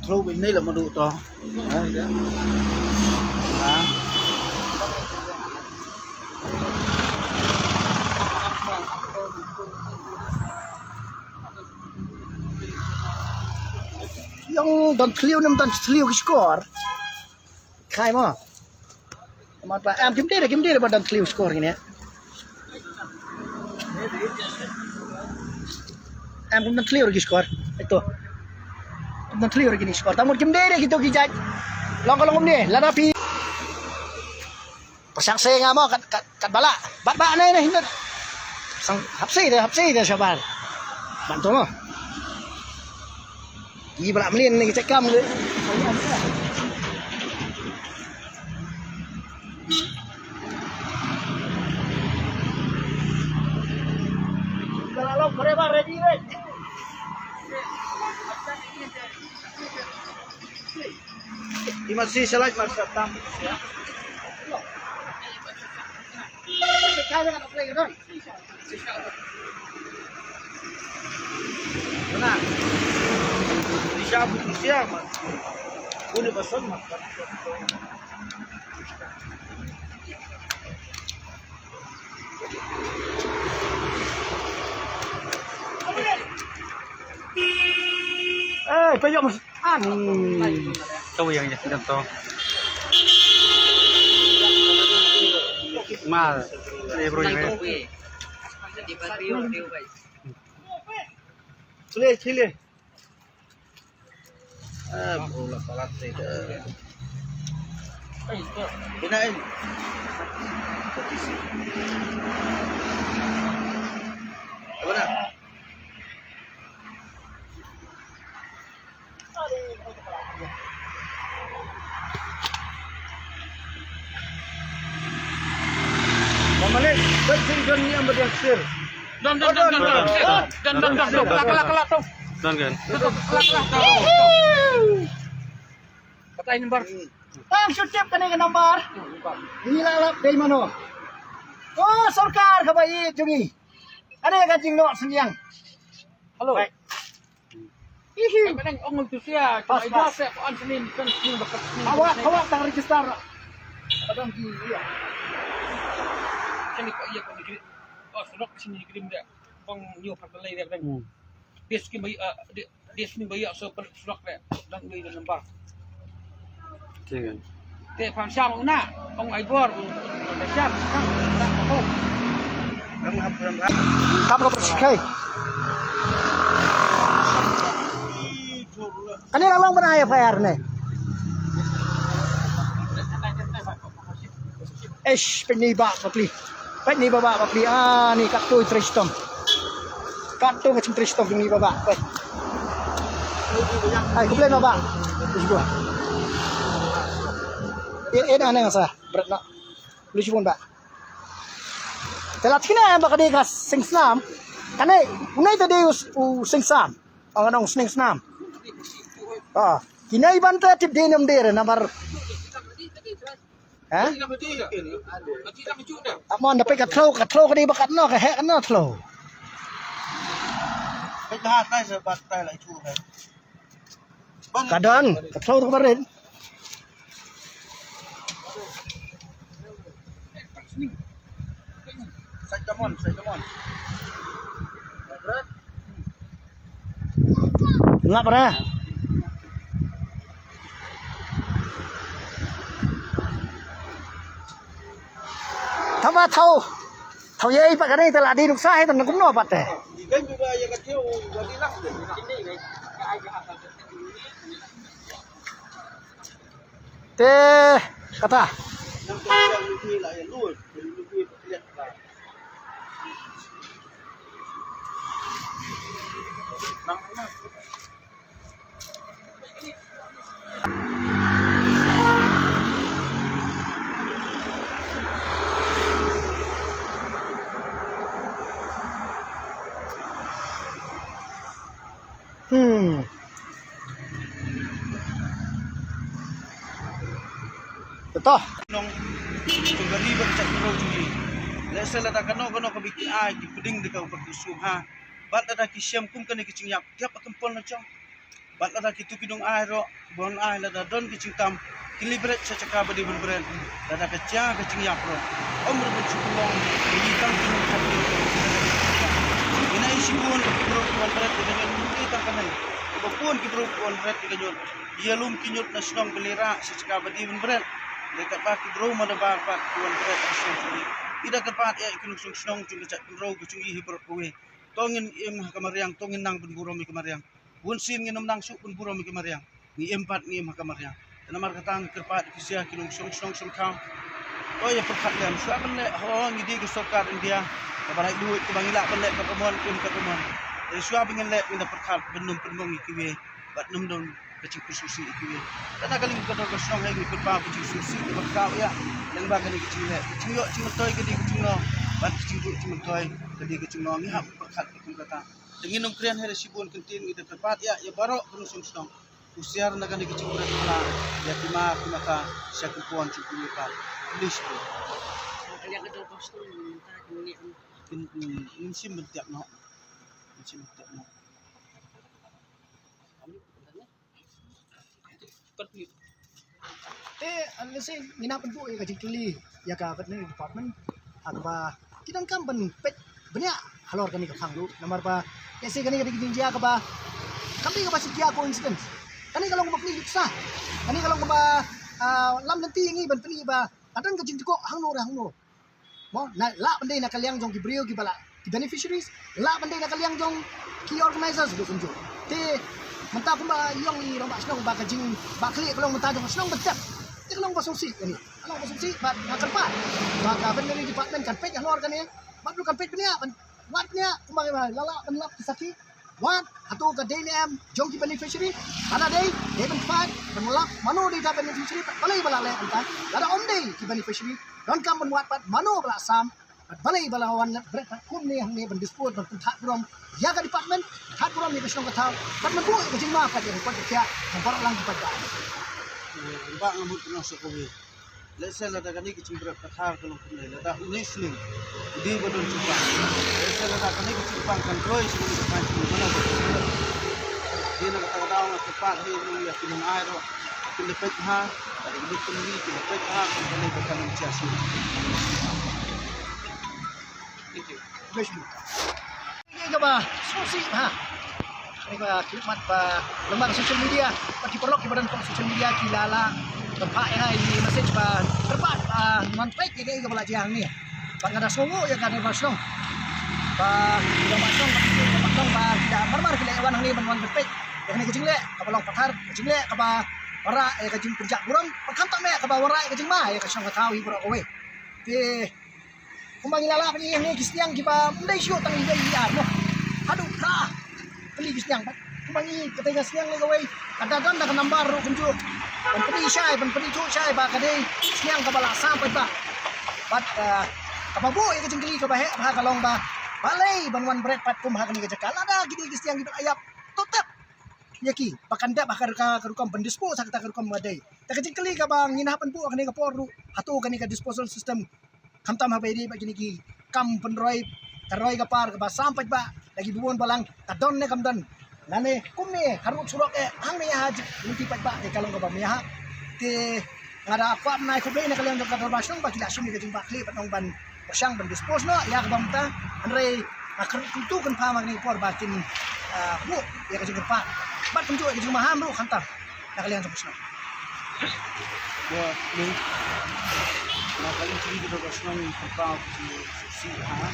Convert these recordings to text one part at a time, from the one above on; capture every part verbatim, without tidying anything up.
Throw bad ine la madu to. Ha, ïa. Ha. Ïa, don thliew ne ym don thliew ki score. Khai mo. Mat ba, em, kim dei, kim dei ba don thliew score kine. Em, kim don thliew ki score. Ito. Kim don thliew ki score. Tang mut kim dei kito ki jait. Long ka long kumne, lada phi. Pyrshang se nga mo, kat, kat, kat bala. Bat ba ne ne hynda. Sang hap se de, hap se de shabar. Ban to mo. Ki bala mlien ne ki cakam de. Bala long forever ready, ready. Imat si salaj mat sa tam. Mana? Di siya, di siya, mat. Kuno ba son, mat. Eh, payung. Ani. Tahu yang ya, sedap tu. Mal. Ini bro ini. Chile, chile. Ah, bro, la palat ni. Binain. Apa dah? Malik, baik sini John ni yang berdiam sir. Don, don, don, don, don. Don, don, don, don. Kelak, kelak, kelak, don. Don, kan? Kelak, kelak, don. Patai number. Tang shu tip kane ka number. Ngi la lap dei mano. Oh, sorkar kaba ïeit jong ngi. Kane ka jingnoh synñiang. Hello. Bye. Ihi. Ka nang ong tu sia, pas, pas. Ai dua pek an senin, kan senin bakat senin. Awak, awak tang register. Kadang di, iya. Sini kok iya kok negeri. Oh, surok sini negeri dia. Kong nyu pakalai dia kadang. Hmm. Dia skim bayi, ah, dia, dia skim bayi so surok dia. Dang dia number. Te phan shang u na, ong ai bor u, te shang, shang, shang, oh. Kam ka pyrshah kai. Kane la long ban ai F I R ne. Eish, pynni ba, ba pli. Peit ni ba ba, ba pli. Ah, ni katto i trei shitom. Katto ka jingtrei shitom ni ba ba. Peit. Ai, khublei ba ba. Khublei ba. Eh, eh, ane nga sa. Bret na. Khublei shibun ba. Te la thina ba ka dei ka seng snam. Kane, une te dei u, u seng snam. Ong nong seng snam. Ah, kine ban te tip dei nam dei re namar. Ha? Amon da peit ka thliew, ka thliew ka dei ba katno, ka heh katno thliew. Ka don, ka thliew ka barit. Sait kamon, sait kamon. Ngap re. Tama thaw. Thaw ïa i pat kane te la dei nuksa hi te nang kumno pat te. Te kata. Hmm. Betul. Nong, jong ka ri bad ka jaitbynriew jong ngi. Lehse lada kano kano kaba ki ai ki pdeng da ka u Bah Kyrshum ha. Bad lada ki shem kum kane ka jingïap, ïap ha ka pol na jong. Bad lada kito ki nong ai ruh, ban ai lada don ki jingtam, kin leh bret sha jaka ba dei ban bret. Lada ka jia ka jingïap ruh, ym ruh ban shu pynlong ïa ki tang ki nongkhat ki. Ïa ngi shibun ki briew ki wan bret ïa ka ñiut, ki tang kane. Ba bun ki briew ki wan bret ïa ka ñiut. Ïalum ki ñiut na shnong ba leh rah sha jaka ba dei ban bret. Dei katba ki briew mano ba pat ki wan bret ha shnong shnong. Ida kyrpad ïa ki nongshong shnong jong ka jaitbynriew ka jong ngi hi baroh kawei. To ngin im ha ka mariang, to ngin nang pynburom ïa ka mariang. Bun sien ngin ym nang shuh pynburom ïa ka mariang. Ngi im pat ngi im ha ka mariang. Te namar kata ngi kyrpad ïa ki sha ki nongshong shnong shongkhaw. To ïa pyrkhat lem, shuwa ban leh, ho ngi dei ka sorkar India kaba laitluid, kaba ngi lah ban leh katba mon, im katba mon. Te shuwa ba ngin leh ngin da pyrkhat ban ym pynmong ïa kiwei bad ym don ka jingpynsngewsih ïa kiwei. Te na ka liang ka dor ka shnong hi ngi pynpaw ka jingsngewsih kaba khraw ïa, lyngba kane ka jingleh, ka jingïoh jingmyntoi ka dei ka jinglong, bad ka jingïoh jingmyntoi ka dei ka jinglong. Ngi hap pyrkhat kum kata. Te ngin ym kren hi re shibun, kyntien ngi da kyrpad ïa, ïa baroh ka nongshong shnong. Husiar na kane ka jingbret pla ïa ki ma ki mata sha ki khun jong ki ïa ka. Please, bro. Ngin, ngin, ngin shim ban tiap noh. Ngin shim ban tiap noh. Te, ah, lehse ngi nang pynbud ïa ka jingkylli ïa ka veterinary department ha kaba ki donkam ban peit bniah halor kane ka phang ruh, namar ba lehse kane ka dei ka jingjia kaba kam dei kaba shu jia coincidence. Kane ka long kaba kli nuksa. Kane ka long kaba, ah, lam lynti ïa ngi ban pyni ba ka don ka jingtkuh hangno re hangno. Mo, na, lah ban dei na ka liang jong ki briew kiba lah, ki beneficiaries, lah ban dei na ka liang jong ki organizers ruh kumjuh. Te mynta kumba ïong i rangbah shnong ba ka jingbakla ka long mynta jong ka shnong ban tep. Te ka long ba sngewsih kane. Ka long ba sngewsih bad nga kyrpad ba ka veterinary department kan peit halor kane. Bad ruh kan peit bniah ban wad bniah kumba ngi ba la lah ban lap ki sakhi. Wat, hato ka dei ne em jong ki beneficiary? Lada dei, dei ban peit ban lap mano dei ka beneficiary, balei ba la leh hangta. Lada ym dei ki beneficiary, donkam ban wad pat mano ba la sam, bad balei ba la wan bret pat kumne hangne ban dispose, ban pynthat burom ïa ka department, pynthat burom ïa ka shnong ka thaw, bad ban buh ïa ka jingma pat ïa ka kot ka khiah, ban baroh lang ki paidbah. Ba nga mut nga sa kawei. Lehse lada kane ka jingbret pathar ka long kumne, lada une u sning u dei ba don jingpang. Lehse lada kane ka jingpang kan roi sha kane ka thaiñ sha kane ka thaiñ. Dei na kata ka daw nga kyrpad hi ïa ki nong-ai ruh, kin da peit bha, lada ki leit pynri kin da peit bha, kin da leit ba kan jia shuh. Thank you. Bless you. Kaba sngewsih bha. Kane ka khidmat ba lyngba ka social media, ba ki paralok kiba don ha social media ki la la kyrpad ïa nga ïa ki message ba kyrpad ba ngan peit ïa kaei kaba la jia hangne. Bad nga da sngewnguh ïa ka dorbar shnong ba ki dorbar shnong ba ki dorbar shnong ba ki da mar mar ki la ïa wan hangne ban wan ban peit ïa kane ka jingleh kaba long pathar, ka jingleh kaba wanrah ïa ka jingpynjah burom, bad khamtam eh kaba wanrah ïa ka jingma ïa ka shnong ka thaw hi baroh kawei. Te kumba ngi la lah ban ïohi hangne ki sniang kiba ym dei shuh tang i dei i ar mo. Haduh phra tylli ki sniang bad kumba ngi katei ka sniang lei kawei ka da don da ka nambar ruh kumjuh. Ban pyni shai, ban pyni thuh shai ba ka dei sniang kaba la sam paidbah. Bad, ah, kaba buh ïa ka jingkylli kaba heh bha ka long ba balei ban wan bret pat kum ha kane ka jaka lada ki dei ki sniang kiba la ïap. To tep ïa ki ba kan dep ha ka, ka rukom ban dispose ha kata ka rukom ba dei. Te ka jingkylli kaba ngi hap ban buh ha kane ka por ruh, hato kane ka disposal system khamtam haba ïadei bad kine ki kam pynroi, ka roi ka par kaba sam paidbah da ki bun balang, ka don ne kam don. Lane kumne harud surok eh hangne ha jik lynti paidbah te ka long kaba mih ha. Te nga da kwah ban ai khublei na ka liang jong ka dorbar shnong ba ki la shim ïa ka jingbakla ban ong ban pyrshang ban dispose noh ïa kaba mynta. Hynrei nga kyntu kynpham ha kane ka por ba kin, ah, buh ïa ka jingkyrpad bad kumjuh ïa ka jingmaham ruh khamtam na ka liang jong ka shnong. Ba ni na ka liang jong ka shnong ka pa ku si ha.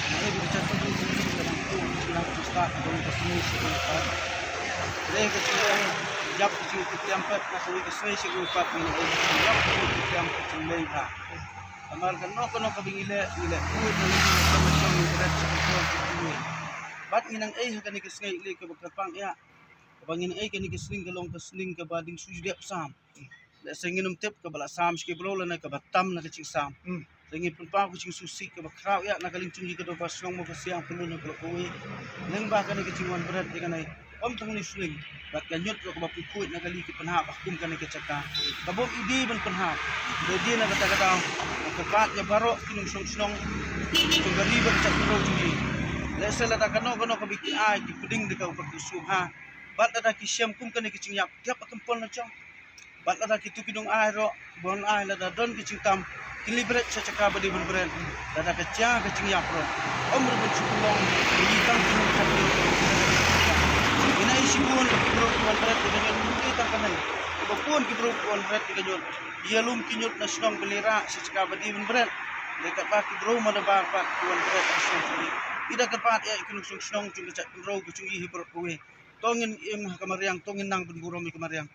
Na e bu cha tu ku si ka dang ku si na ku sta ka dong ka shnong si ka pa. Re ka si ïap ku si ku tiam pat na ku ka shnong si ku pa ni e ïap ku si tiam pat si lei ha. Namar kano kano kaba ngi leh, ngi leh ku na ngi leh ka ma shong ngi leh. Bad ngi nang ei ha kane ka sngi leh kaba kyrpang ïa. Kaba ngin ei kane ka sning ka long ka sning kaba dang shu dep sam. Lehse ngin ym tip kaba la sam shi ki briew lane kaba tam na ka jingsam. Hmm. Te ngin pynpaw ka jingsngewsih kaba khraw ïa na ka liang jong ngi ka dorbar shnong mo ka siang pynlong na ka lok kawei. Lyngba kane ka jingwan bret ïa kane. Ym tang ne sling, bad ka ñiut ruh kaba pynkuid na kali ki pynhap ha kum kane ka jaka. Ka bym i die ban pynhap. Dei die na kata ka daw, ka kyrpad ïa baroh ki nongshong shnong jong ka ri bad ka jaitbynriew jong ngi. Lehse lada kano kano kaba ki ai ki pdeng da ka u Bah Kyrsiew Bha. Bad lada ki shem kum kane ka jingïap, ki ïap ha ka pol na jong. Bad lada kitu ki nong ai ruh, ban ai lada don ki jingtam, kin leit bret sha jaka ba dei ban bret, lada ka jia ka jingïap ruh. Ym ruh ban shu pynlong ïa ki tang ki nongkhat ki. Ïa na i shibun ki briew ki wan bret ïa ka ñiut, ym dei tang kane. Kiba bun ki briew ki wan bret ïa ka ñiut. Ïalum ki ñiut na shnong ba leit rah sha jaka ba dei ban bret. Dei katba ki briew mano bar pat ki wan bret ha shnong sha ri. I da kyrpad ïa ki nongshong shnong jong ka jaitbynriew ka jong i hi baroh kawei. To ngin im ha ka mariang, to ngin nang ban burom ïa ka mariang.